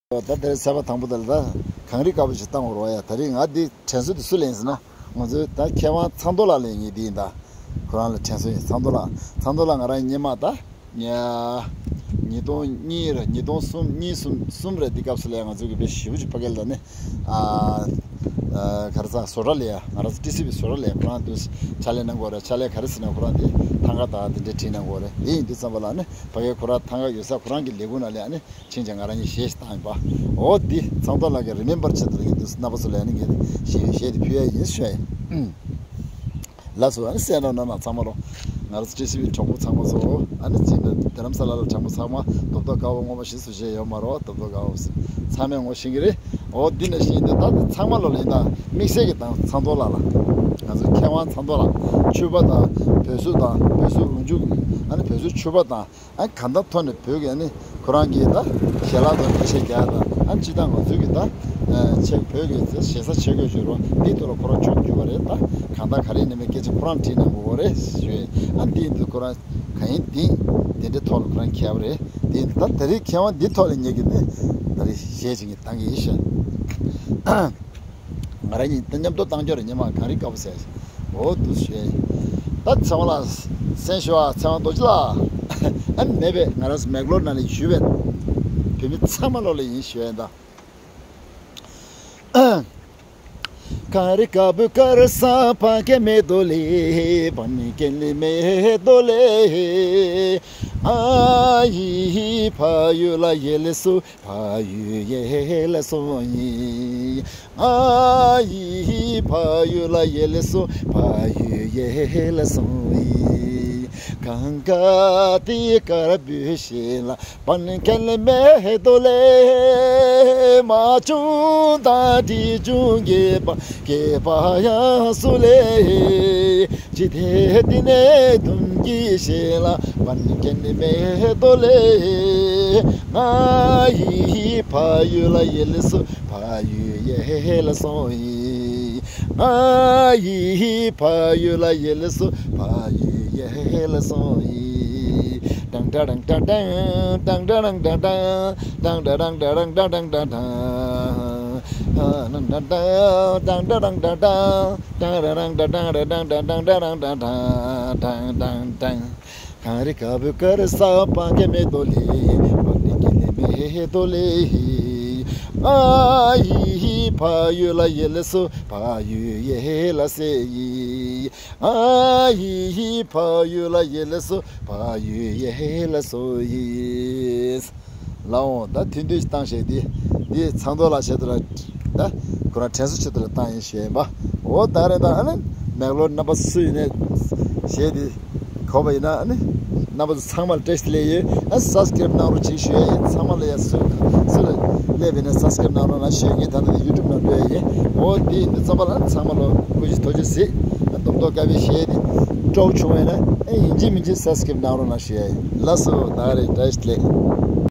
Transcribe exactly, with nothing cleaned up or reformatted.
ད་དེར་ཚད་པ་དང་པོ་དེ་ལ་ད་གངས་རི་དཀར་པོ་ཞིག་བཏང་བ་རེད་ཡ། ད་རིང་ང་འདི་དྲན་གསོ་འདི་སུ་ལེན་ཟེར་ན། ང་ཚོའི་ད་མཁས་དབང་ཚང་རྡོར་ལགས་ལེན་ངེས་འདི་ཡིན། ད་ཁོ་རང་ལ་དྲན་གསོ་ཡིན། ཚང་རྡོར་ལགས། ཚང་རྡོར་ལགས་ང་རང་སྔོན་མ་ད་ཉིས་སྟོང་གཉིས་རེད། ཉིས་སྟོང་གསུམ། གཉིས་གསུམ་གསུམ་རེད། འདི་སྐབས་སུ་ལ་ང་ཚོའི་གི་དཔེ་ཞེ་པོ་ཅིག་ཕ་གི་ལ་ནི། ཨ་ཨ་ག་རེ་ཟ། བཟོ་གྲྭ་ལ་ཡ། ང་རང་ཚོ་ཊི་སི་ཝི་བཟོ་གྲྭ་ལ་ཡ་ཁོ་རང་དུ་ཕྱག་ལས་གནང་གི་ཡོད་རེད། ཕྱག་ལས་ག་རེ་ཟེར་ན་ཁོ་རང་དེ་ཐང་ག་དང་དེ་འདྲ་བྲིས་གནང་གི་ཡོད་རེད། དེ་ཡིན་དུས་ཙམ་པ་ལ་ནི་ཕ་གིའི་ཁོ་རང་ཐང་ག་ཡོད་ས་ཁོ་རང་གི་ལས་ཁུངས་ནང་ལ་ཡ་ནི། ཕྱིན་ཅི་ང་རང་གཉིས་གཞས་ཤིག་བཏང་ཡིན་པ། འོ་འདི་ཚང་རྡོར་ལགས་ཀྱི་རི་མེམ་བར་ཆེད་དུ་ལ་ཡིན་དུས་རྣམ་པ་ཚོ་ལ་ཡ་ནི་ངས་གཞས་གཞས་དེ་ཕུལ་ཡ་ཡིན་ཞུ་ཡ་ཡིན། ལགས་སོ། ཨ་ནི་གསན་རོགས་གནང་། ཚང་མ་ལོ། ང་རང་ཚོ་ཊི་སི་ཝི་གྲོགས་པོ་ཚང་མ་ཚོ། ཨ་ནི་ཅི་འདྲ་རྡ་རམ་ས་ལ་ལ་དྲང་པོ་ཚང་མ་རྡོབ་རྡོབ་དཀར་པོ་ངོ་མ་ཞིག་སུ་བཞེས་ཡོད་མ་རོ། རྡོབ་རྡོབ་དཀར་པོ་ཚང་མས་ངོ་ཤེས་ཀྱི་རེད། འོ་འདི་ནས་ཤེས་འདི་ད་ཚང་མ་ལོ་ལེན་ད་དམིགས་བསལ་གྱི་དང་ཚང་རྡོར་ལགས་ལ། ང་ཚོ་མཁས་དབང་ཚང་རྡོར་ལགས། ཕྱུ་པ་དང་བོད་གཟུགས་དང་བོད་གཟུགས་ལུང་ཕྱུགས། ཨ་ནི་བོད་གཟུགས་ཕྱུ་པ་དང་། ཨ་གང་ལྟར་ཐོག་ནས་བོད་ཀྱི་ཨ་ནི་ཁོ་རང་གིས་ད་ཞལ་ལག་དང་འགྲེལ་བཤད་རྒྱག་དང་། ཨ་སྤྱིར་བཏང་ང་ཚོའི་གི་ད་ཆེ་བོད་ཀྱི་ཞེ་ས་ཆེ་གོས་ཞུ་རོགས་འདིའི་ཐོག་ལ་ཁོ་རང་ཕྱོགས་བསྒྱུར་བ་རེད། ད་གང་ལྟར་ག་རེ་ནས་མེད་སྐད་ཆ་ཁོ་རང་བྲིས་གནང་དགོས་རེད་ཞུས། ཨ་འདི་ཡིན་དུས་ཁོ་རང་གང་ཡིན་འདི་དེ་འདྲའི་ཐོག་ལ་ཁོ་རང་མཁས་པ་རེད། འདི་ཡིན་དུས་ད་དེ་རིང་མཁས་དབང་འདི་ཐོག་ལ་ངེད་ཀྱི་ནི་ད་རེས་གཞས་ཅིག་གི་བཏང་གི་ཡིན་ཞུས། ང་རང་གཉིས་ད་མཉམ་དུ་བཏང་རྒྱུ་རེད། ཉི་མ་གངས་རི་དཀར་པོ་ཟེར། འོ་འདུག་ཞུ་ཡ་ཡིན། ད་ཚེ་དབང་ལགས་གསན་ཞུ་བ། ཚེ་དབང་རྡོ་རྗེ་ལགས། ཨ་ནི་མེད་པས་ང་རང་ཚོ་མེག་ལོར་ནང་ལ་བཞུགས་པའི་བོད་མི་ཚང་མ་ལོ་ལ་ཡིན་ཞུ་ཡ་ཡིན་ད། གངས་རི་དཀར་པོའི་དཀར་ས་ཕ་གི་མེ་ཏོག་ལེ། བ་ནི་ཀེ་ལི་མེ་ཏོག་ལེ། ཨ་ཡི་ཕ་ཡུལ་ལ་ཡེ་ལེ་སུ། ཕ་ཡུལ་ཡེ་ལེ་སོང་ཡི། ང་ཡི་ཕ་ཡུལ་ལ་ཡེ་ལེ་སོང་། ཕ་ཡུལ་ཡེ་ལེ་སོང་ཡི། གངས་དཀར་དེ་དཀར་པོའི་ཞལ་ལ། བ་ནི་ཀེ་ལི་མེ་ཏོག་ལེ། མ་བྱུང་ད་དེ་བྱུང་གི་པ། སྐྱེས་པ་ཡང་སུ་ལེ། ཅི་སྟེ་འདི་ནས་དུང་གི་ཞལ་ལ། བ་ནི་ཀེ་ལི་མེ་ཏོག་ལེ། ང་ཡི་ཕ་ཡུལ་ལ་ཡེ་ལེ་སོ། ཕ་ཡུལ་ཡེ་ལེ་སོང་ཡི། ང་ཡི་ཕ་ཡུལ་ལ་ཡེ་ལེ་སོ། ཕ་ཡུལ་ཡེ་ལེ་སོང་ཡི། ཏང་ཏ་རང་ཏ་ཏང་། ཏང་ཏ་རང་ཏ་ཏང་། ཏང་ཏ་རང་ཏ་རང་ཏ་ཏང་ཏ་ཏང་། ཏང་ཏ་རང་ཏ་ཏང་། ཏང་ཏ་རང་ཏ་ཏང་། ཏང་ཏ་རང་ཏ་ཏང་། ཏང་ཏ་རང་ཏ་ཏང་། ཏང་ཏ་རང་ཏ་ཏང་། ཏང་ཏ་རང་ཏ་ཏང་། གངས་རི་དཀར་པོའི་དཀར་ས་ཕ་གི་མེ་ཏོག་ལེ། བ་ནི་ཀེ་ལི་མེ་ཏོག་ལེ། ང་ཡི་ཕ་ཡུལ་ལ་ཡེ་ལེ་སོ། ཕ་ཡུལ་ཡེ་ལེ་སེ་ཡི། ང་ཡི་ཕ་ཡུལ་ལ་ཡེ་ལེ་སོ། ཕ་ཡུལ་ཡེ་ལེ་སོ་ཡི། ལའོ། ད་ཐུང་ཐུང་ཞིག་བཏང་བྱས་ཏེ། འདི་ཚང་རྡོར་ལགས་ཆེད་དུ་ལ། ད་ཁོ་རང་དྲན་གསོ་ཆེད་དུ་ལ་བཏང་ཡིན་ཞུས་ཡིན་པ། འོ་ད་རེད། ད་ཨ་ནི་མེག་ལོར་རྣམ་པ་སུ་ཡིན་ནའི་གཞས་འདི་གོ་བ་ཡིན་ན། ཨ་ནི་རྣམ་པ་ཚོ་ཚང་མ་ལ་བཀྲ་ཤིས་བདེ་ལེགས་ཡོད། ཨ་སབ་སི་ཀེ་རེབ་གནང་རོགས་གྱིས་ཞུ་ཡ་ཡིན། ཚང་མ་ལ་ཡ་སུ་སུ་ལ་སླེབས་པ་ཡིན་ན་སབ་སི་ཀེ་རེབ་གནང་རོགས་གནང་ཞུ་ཡ་ཡིན། ད་ལྟ་ཡུ་ཊུབ་ནང་འགྲོ་ཡ་ཡིན། འོ་འདི་ཡིན་དུས་ཙམ་པ་ལ་ཚང་མ་ལོ་སྐུ་གཟུགས་ཐུགས་རྗེ་གཟིགས། ཨ་རྡོབ་རྡོབ་དཀར་པོའི་གཞས་འདི་སྤྲོ་བྱུང་བ་ཡིན་ན། ཨ་ཡིན་གཅིག་མིན་གཅིག་སབ་སི་ཀེ་རེབ་གནང་རོགས་གནང་ཞུ་ཡ་ཡིན། ལགས་སོ། ད་རེད། བཀྲ་ཤིས་བདེ་ལེགས།